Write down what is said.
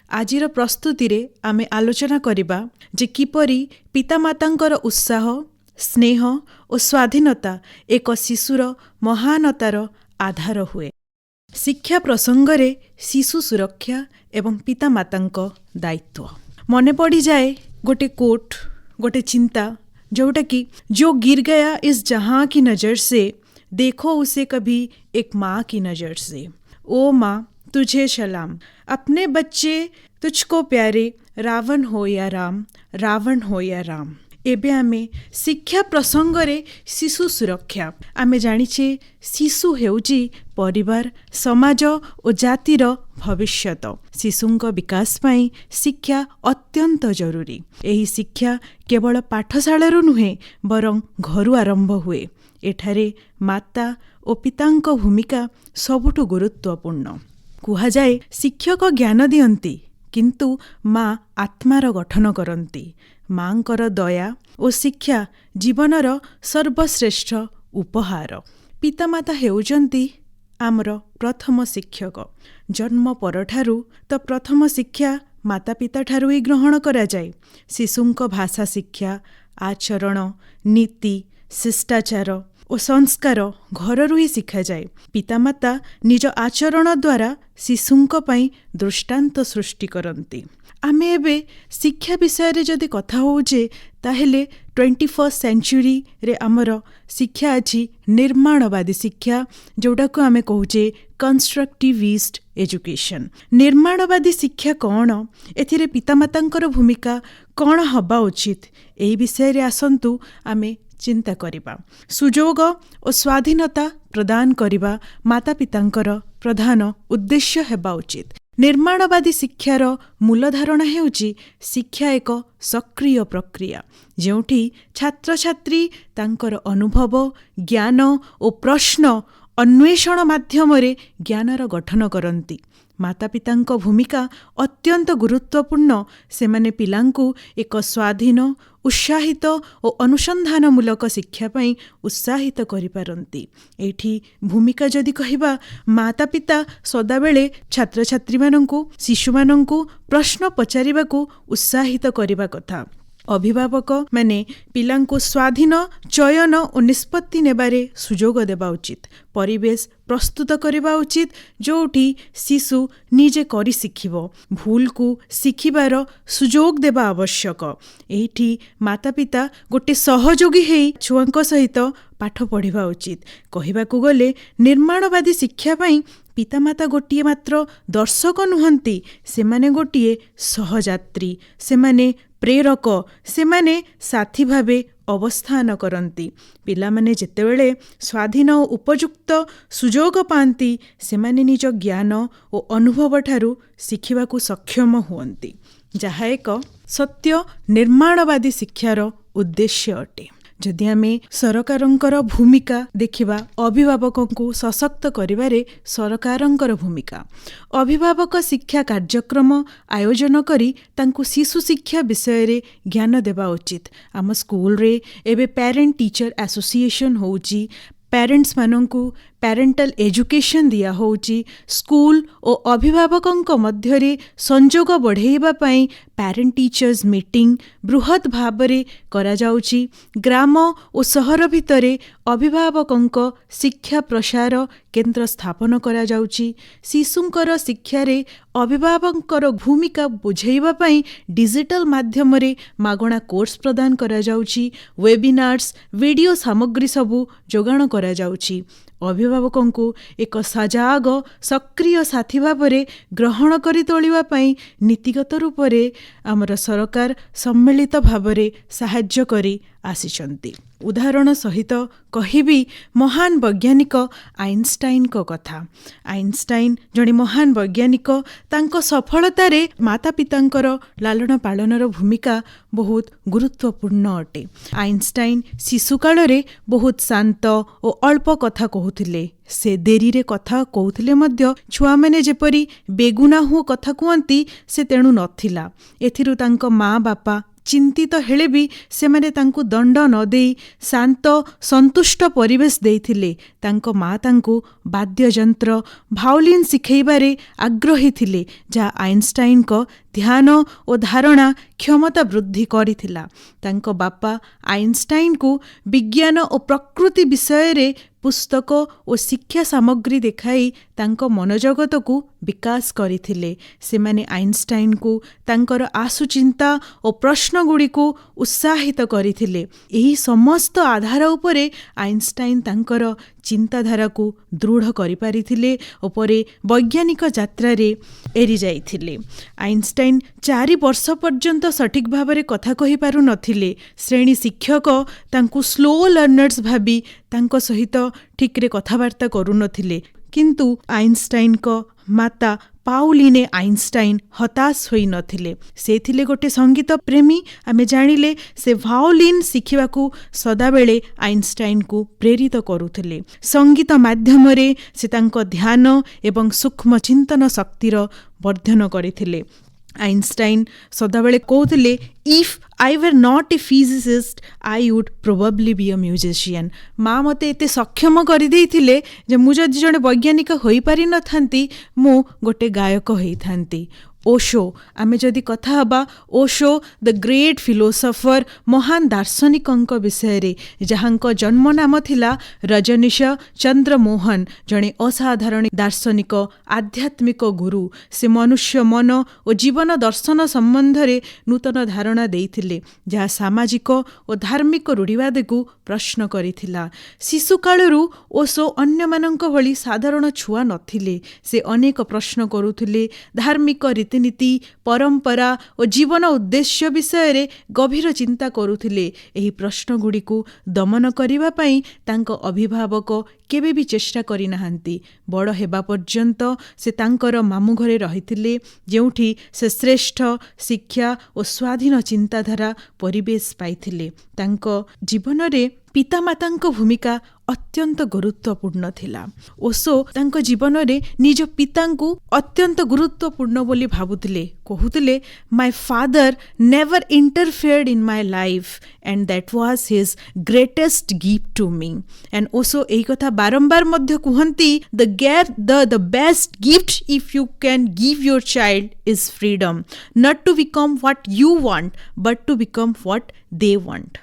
ଆଜିର ପ୍ରସ୍ତୁତିରେ ଆମେ ଆଲୋଚନା କରିବା ଯେ କିପରି ପିତାମାତାଙ୍କର ଉତ୍ସାହ, ସ୍ନେହ ଓ ସ୍ୱାଧୀନତା ଏକ ଶିଶୁର ମହାନତାର ଆଧାର ହୁଏ। ଶିକ୍ଷା ପ୍ରସଙ୍ଗରେ ଶିଶୁ ସୁରକ୍ଷା ଏବଂ ପିତାମାତାଙ୍କ ଦାୟିତ୍ୱ। ମନେ ପଡ଼ିଯାଏ ଗୋଟେ କୋଟ୍, ଗୋଟେ ଚିନ୍ତା, ଯୋଉଟାକି "जो गिर गया इस जहां की नज़र से, देखो उसे कभी एक माँ की नज़र से। ओ माँ, तुझे सलाम, अपने बच्चे तुझको प्यारे, रावण हो या राम, रावण हो या राम।" ଏବେ ଆମେ ଶିକ୍ଷା ପ୍ରସଙ୍ଗରେ ଶିଶୁ ସୁରକ୍ଷା। ଆମେ ଜାଣିଛେ, ଶିଶୁ ହେଉଛି ପରିବାର, ସମାଜ ଓ ଜାତିର ଭବିଷ୍ୟତ। ଶିଶୁଙ୍କ ବିକାଶ ପାଇଁ ଶିକ୍ଷା ଅତ୍ୟନ୍ତ ଜରୁରୀ। ଏହି ଶିକ୍ଷା କେବଳ ପାଠଶାଳାରୁ ନୁହେଁ, ବରଂ ଘରୁ ଆରମ୍ଭ ହୁଏ। ଏଠାରେ ମାତା ଓ ପିତାଙ୍କ ଭୂମିକା ସବୁଠୁ ଗୁରୁତ୍ୱପୂର୍ଣ୍ଣ। କୁହାଯାଏ, ଶିକ୍ଷକ ଜ୍ଞାନ ଦିଅନ୍ତି, କିନ୍ତୁ ମା ଆତ୍ମାର ଗଠନ କରନ୍ତି। ମାଙ୍କର ଦୟା ଓ ଶିକ୍ଷା ଜୀବନର ସର୍ବଶ୍ରେଷ୍ଠ ଉପହାର। ପିତାମାତା ହେଉଛନ୍ତି ଆମର ପ୍ରଥମ ଶିକ୍ଷକ। ଜନ୍ମ ପରଠାରୁ ତ ପ୍ରଥମ ଶିକ୍ଷା ମାତା ପିତାଠାରୁ ହିଁ ଗ୍ରହଣ କରାଯାଏ। ଶିଶୁଙ୍କ ଭାଷା ଶିକ୍ଷା, ଆଚରଣ, ନୀତି, ଶିଷ୍ଟାଚାର ଓ ସଂସ୍କାର ଘରରୁ ହିଁ ଶିଖାଯାଏ। ପିତାମାତା ନିଜ ଆଚରଣ ଦ୍ୱାରା ଶିଶୁଙ୍କ ପାଇଁ ଦୃଷ୍ଟାନ୍ତ ସୃଷ୍ଟି କରନ୍ତି। ଆମେ ଏବେ ଶିକ୍ଷା ବିଷୟରେ ଯଦି କଥା ହେଉଛେ, ତାହେଲେ 21st ସେଞ୍ଚୁରୀରେ ଆମର ଶିକ୍ଷା ଅଛି ନିର୍ମାଣବାଦୀ ଶିକ୍ଷା, ଯେଉଁଟାକୁ ଆମେ କହୁଛେ କନଷ୍ଟ୍ରକ୍ଟିଭିଷ୍ଟ ଏଜୁକେସନ୍। ନିର୍ମାଣବାଦୀ ଶିକ୍ଷା କ'ଣ, ଏଥିରେ ପିତାମାତାଙ୍କର ଭୂମିକା କ'ଣ ହେବା ଉଚିତ, ଏହି ବିଷୟରେ ଆସନ୍ତୁ ଆମେ ଚିନ୍ତା କରିବା। ସୁଯୋଗ ଓ ସ୍ୱାଧୀନତା ପ୍ରଦାନ କରିବା ମାତା ପିତାଙ୍କର ପ୍ରଧାନ ଉଦ୍ଦେଶ୍ୟ ହେବା ଉଚିତ। ନିର୍ମାଣବାଦୀ ଶିକ୍ଷାର ମୂଳ ଧାରଣା ହେଉଛି, ଶିକ୍ଷା ଏକ ସକ୍ରିୟ ପ୍ରକ୍ରିୟା, ଯେଉଁଠି ଛାତ୍ରଛାତ୍ରୀ ତାଙ୍କର ଅନୁଭବ, ଜ୍ଞାନ ଓ ପ୍ରଶ୍ନ ଅନ୍ୱେଷଣ ମାଧ୍ୟମରେ ଜ୍ଞାନର ଗଠନ କରନ୍ତି। ମାତାପିତାଙ୍କ ଭୂମିକା ଅତ୍ୟନ୍ତ ଗୁରୁତ୍ୱପୂର୍ଣ୍ଣ। ସେମାନେ ପିଲାଙ୍କୁ ଏକ ସ୍ୱାଧୀନ, ଉତ୍ସାହିତ ଓ ଅନୁସନ୍ଧାନମୂଳକ ଶିକ୍ଷା ପାଇଁ ଉତ୍ସାହିତ କରିପାରନ୍ତି। ଏଇଠି ଭୂମିକା ଯଦି କହିବା, ମାତାପିତା ସଦାବେଳେ ଛାତ୍ରଛାତ୍ରୀମାନଙ୍କୁ, ଶିଶୁମାନଙ୍କୁ ପ୍ରଶ୍ନ ପଚାରିବାକୁ ଉତ୍ସାହିତ କରିବା କଥା। ଅଭିଭାବକ ମାନେ ପିଲାଙ୍କୁ ସ୍ୱାଧୀନ ଚୟନ ଓ ନିଷ୍ପତ୍ତି ନେବାରେ ସୁଯୋଗ ଦେବା ଉଚିତ। ପରିବେଶ ପ୍ରସ୍ତୁତ କରିବା ଉଚିତ, ଯେଉଁଠି ଶିଶୁ ନିଜେ କରି ଶିଖିବ। ଭୁଲକୁ ଶିଖିବାର ସୁଯୋଗ ଦେବା ଆବଶ୍ୟକ। ଏଇଠି ମାତା ପିତା ଗୋଟେ ସହଯୋଗୀ ହେଇ ଛୁଆଙ୍କ ସହିତ ପାଠ ପଢ଼ିବା ଉଚିତ। କହିବାକୁ ଗଲେ, ନିର୍ମାଣବାଦୀ ଶିକ୍ଷା ପାଇଁ ପିତାମାତା ଗୋଟିଏ ମାତ୍ର ଦର୍ଶକ ନୁହନ୍ତି, ସେମାନେ ଗୋଟିଏ ସହଯାତ୍ରୀ, ସେମାନେ ପ୍ରେରକ, ସେମାନେ ସାଥୀ ଭାବେ ଅବସ୍ଥାନ କରନ୍ତି। ପିଲାମାନେ ଯେତେବେଳେ ସ୍ୱାଧୀନ ଓ ଉପଯୁକ୍ତ ସୁଯୋଗ ପାଆନ୍ତି, ସେମାନେ ନିଜ ଜ୍ଞାନ ଓ ଅନୁଭବଠାରୁ ଶିଖିବାକୁ ସକ୍ଷମ ହୁଅନ୍ତି, ଯାହା ଏକ ସତ୍ୟ ନିର୍ମାଣବାଦୀ ଶିକ୍ଷାର ଉଦ୍ଦେଶ୍ୟ ଅଟେ। ଯଦି ଆମେ ସରକାରଙ୍କର ଭୂମିକା ଦେଖିବା, ଅଭିଭାବକଙ୍କୁ ସଶକ୍ତ କରିବାରେ ସରକାରଙ୍କର ଭୂମିକା, ଅଭିଭାବକ ଶିକ୍ଷା କାର୍ଯ୍ୟକ୍ରମ ଆୟୋଜନ କରି ତାଙ୍କୁ ଶିଶୁ ଶିକ୍ଷା ବିଷୟରେ ଜ୍ଞାନ ଦେବା ଉଚିତ। ଆମ ସ୍କୁଲରେ ଏବେ ପ୍ୟାରେଣ୍ଟ ଟିଚର ଆସୋସିଏସନ୍ ହେଉଛି, ପ୍ୟାରେଣ୍ଟସମାନଙ୍କୁ ପ୍ୟାରେଣ୍ଟାଲ ଏଜୁକେସନ୍ ଦିଆହେଉଛି। ସ୍କୁଲ ଓ ଅଭିଭାବକଙ୍କ ମଧ୍ୟରେ ସଂଯୋଗ ବଢ଼େଇବା ପାଇଁ ପ୍ୟାରେଣ୍ଟ ଟିଚର୍ସ ମିଟିଂ ବୃହତ୍ ଭାବରେ କରାଯାଉଛି। ଗ୍ରାମ ଓ ସହର ଭିତରେ ଅଭିଭାବକଙ୍କ ଶିକ୍ଷା ପ୍ରସାର କେନ୍ଦ୍ର ସ୍ଥାପନ କରାଯାଉଛି। ଶିଶୁଙ୍କର ଶିକ୍ଷାରେ ଅଭିଭାବକଙ୍କର ଭୂମିକା ବୁଝାଇବା ପାଇଁ ଡିଜିଟାଲ ମାଧ୍ୟମରେ ମାଗଣା କୋର୍ସ ପ୍ରଦାନ କରାଯାଉଛି। ୱେବିନାର୍ସ, ଭିଡ଼ିଓ ସାମଗ୍ରୀ ସବୁ ଯୋଗାଣ କରାଯାଉଛି। ଅଭିଭାବକଙ୍କୁ ଏକ ସଜାଗ, ସକ୍ରିୟ ସାଥୀ ଭାବରେ ଗ୍ରହଣ କରି ତୋଳିବା ପାଇଁ ନୀତିଗତ ରୂପରେ ଆମର ସରକାର ସମ୍ମିଳିତ ଭାବରେ ସାହାଯ୍ୟ କରି ଆସିଛନ୍ତି। ଉଦାହରଣ ସହିତ କହିବି ମହାନ ବୈଜ୍ଞାନିକ ଆଇନଷ୍ଟାଇନଙ୍କ କଥା। ଆଇନଷ୍ଟାଇନ ଜଣେ ମହାନ ବୈଜ୍ଞାନିକ। ତାଙ୍କ ସଫଳତାରେ ମାତା ପିତାଙ୍କର ଲାଳନ ପାଳନର ଭୂମିକା ବହୁତ ଗୁରୁତ୍ୱପୂର୍ଣ୍ଣ ଅଟେ। ଆଇନଷ୍ଟାଇନ ଶିଶୁକାଳରେ ବହୁତ ଶାନ୍ତ ଓ ଅଳ୍ପ କଥା କହୁଥିଲେ। ସେ ଡେରିରେ କଥା କହୁଥିଲେ ମଧ୍ୟ ଛୁଆମାନେ ଯେପରି ବେଗୁନା ହୁ କଥା କୁହନ୍ତି, ସେ ତେଣୁ ନଥିଲା। ଏଥିରୁ ତାଙ୍କ ମା ବାପା ଚିନ୍ତିତ ହେଲେ ବି ସେମାନେ ତାଙ୍କୁ ଦଣ୍ଡ ନ ଦେଇ ଶାନ୍ତ ସନ୍ତୁଷ୍ଟ ପରିବେଶ ଦେଇଥିଲେ। ତାଙ୍କ ମା ତାଙ୍କୁ ବାଦ୍ୟଯନ୍ତ୍ର ଭାଓଲିନ୍ ଶିଖେଇବାରେ ଆଗ୍ରହୀ ଥିଲେ, ଯାହା ଆଇନଷ୍ଟାଇନଙ୍କ ଧ୍ୟାନ ଓ ଧାରଣା କ୍ଷମତା ବୃଦ୍ଧି କରିଥିଲା। ତାଙ୍କ ବାପା ଆଇନଷ୍ଟାଇନଙ୍କୁ ବିଜ୍ଞାନ ଓ ପ୍ରକୃତି ବିଷୟରେ ପୁସ୍ତକ ଓ ଶିକ୍ଷା ସାମଗ୍ରୀ ଦେଖାଇ ତାଙ୍କ ମନୋଜଗତକୁ ବିକାଶ କରିଥିଲେ। ସେମାନେ ଆଇନଷ୍ଟାଇନଙ୍କୁ ତାଙ୍କର ଆଶୁଚିନ୍ତା ଓ ପ୍ରଶ୍ନଗୁଡ଼ିକୁ ଉତ୍ସାହିତ କରିଥିଲେ। ଏହି ସମସ୍ତ ଆଧାର ଉପରେ ଆଇନଷ୍ଟାଇନ ତାଙ୍କର ଚିନ୍ତାଧାରାକୁ ଦୃଢ଼ କରିପାରିଥିଲେ ଓ ପରେ ବୈଜ୍ଞାନିକ ଯାତ୍ରାରେ ଏରିଯାଇଥିଲେ। ଆଇନଷ୍ଟାଇନ 4 ବର୍ଷ ପର୍ଯ୍ୟନ୍ତ ସଠିକ୍ ଭାବରେ କଥା କହିପାରୁନଥିଲେ। ଶ୍ରେଣୀ ଶିକ୍ଷକ ତାଙ୍କୁ ସ୍ଲୋ ଲର୍ଣ୍ଣର୍ସ ଭାବି ତାଙ୍କ ସହିତ ଠିକ୍ରେ କଥାବାର୍ତ୍ତା କରୁନଥିଲେ। କିନ୍ତୁ ଆଇନଷ୍ଟାଇନଙ୍କ ମାତା ପାଉଲିନେ ଆଇନଷ୍ଟାଇନ ହତାଶ ହୋଇନଥିଲେ। ସେ ଥିଲେ ଗୋଟେ ସଙ୍ଗୀତ ପ୍ରେମୀ, ଆମେ ଜାଣିଲେ। ସେ ଭାଓଲିନ୍ ଶିଖିବାକୁ ସଦାବେଳେ ଆଇନଷ୍ଟାଇନକୁ ପ୍ରେରିତ କରୁଥିଲେ। ସଙ୍ଗୀତ ମାଧ୍ୟମରେ ସେ ତାଙ୍କ ଧ୍ୟାନ ଏବଂ ସୂକ୍ଷ୍ମ ଚିନ୍ତନ ଶକ୍ତିର ବର୍ଦ୍ଧନ କରିଥିଲେ। ଆଇନଷ୍ଟାଇନ ସଦାବେଳେ କହୁଥିଲେ, "If I were not a physicist, I would probably be a musician." ମା ମୋତେ ଏତେ ସକ୍ଷମ କରିଦେଇଥିଲେ ଯେ ମୁଁ ଯଦି ଜଣେ ବୈଜ୍ଞାନିକ ହୋଇପାରିନଥାନ୍ତି, ମୁଁ ଗୋଟେ ଗାୟକ ହେଇଥାନ୍ତି। ଓଶୋ, ଆମେ ଯଦି କଥା ହେବା ଓଶୋ ଦ ଗ୍ରେଟ୍ ଫିଲୋସଫର, ମହାନ ଦାର୍ଶନିକଙ୍କ ବିଷୟରେ, ଯାହାଙ୍କ ଜନ୍ମ ନାମ ଥିଲା ରଜନୀଶ ଚନ୍ଦ୍ରମୋହନ, ଜଣେ ଅସାଧାରଣ ଦାର୍ଶନିକ, ଆଧ୍ୟାତ୍ମିକ ଗୁରୁ। ସେ ମନୁଷ୍ୟ ମନ ଓ ଜୀବନ ଦର୍ଶନ ସମ୍ବନ୍ଧରେ ନୂତନ ଧାରଣା ଦେଇଥିଲେ, ଯାହା ସାମାଜିକ ଓ ଧାର୍ମିକ ରୂଢ଼ିବାଦକୁ ପ୍ରଶ୍ନ କରିଥିଲା। ଶିଶୁକାଳରୁ ଓଶୋ ଅନ୍ୟମାନଙ୍କ ଭଳି ସାଧାରଣ ଛୁଆ ନଥିଲେ। ସେ ଅନେକ ପ୍ରଶ୍ନ କରୁଥିଲେ। ଧାର୍ମିକ ରୀତିନୀତି, ପରମ୍ପରା ଓ ଜୀବନ ଉଦ୍ଦେଶ୍ୟ ବିଷୟରେ ଗଭୀର ଚିନ୍ତା କରୁଥିଲେ। ଏହି ପ୍ରଶ୍ନଗୁଡ଼ିକୁ ଦମନ କରିବା ପାଇଁ ତାଙ୍କ ଅଭିଭାବକ କେବେ ବି ଚେଷ୍ଟା କରିନାହାନ୍ତି। ବଡ଼ ହେବା ପର୍ଯ୍ୟନ୍ତ ସେ ତାଙ୍କର ମାମୁଁ ଘରେ ରହିଥିଲେ, ଯେଉଁଠି ସେ ଶ୍ରେଷ୍ଠ ଶିକ୍ଷା ଓ ସ୍ୱାଧୀନ ଚିନ୍ତାଧାରା ପରିବେଶ ପାଇଥିଲେ। ତାଙ୍କ ଜୀବନରେ ପିତାମାତାଙ୍କ ଭୂମିକା ଅତ୍ୟନ୍ତ ଗୁରୁତ୍ୱପୂର୍ଣ୍ଣ ଥିଲା। ଓଶୋ ତାଙ୍କ ଜୀବନରେ ନିଜ ପିତାଙ୍କୁ ଅତ୍ୟନ୍ତ ଗୁରୁତ୍ୱପୂର୍ଣ୍ଣ ବୋଲି ଭାବୁଥିଲେ। କହୁଥିଲେ, "My father never interfered in my life and that was his greatest gift to me." And Osho ଏହି କଥା ବାରମ୍ବାର ମଧ୍ୟ କୁହନ୍ତି, The best gift if you can give your child is freedom, not to become what you want, but to become what they want."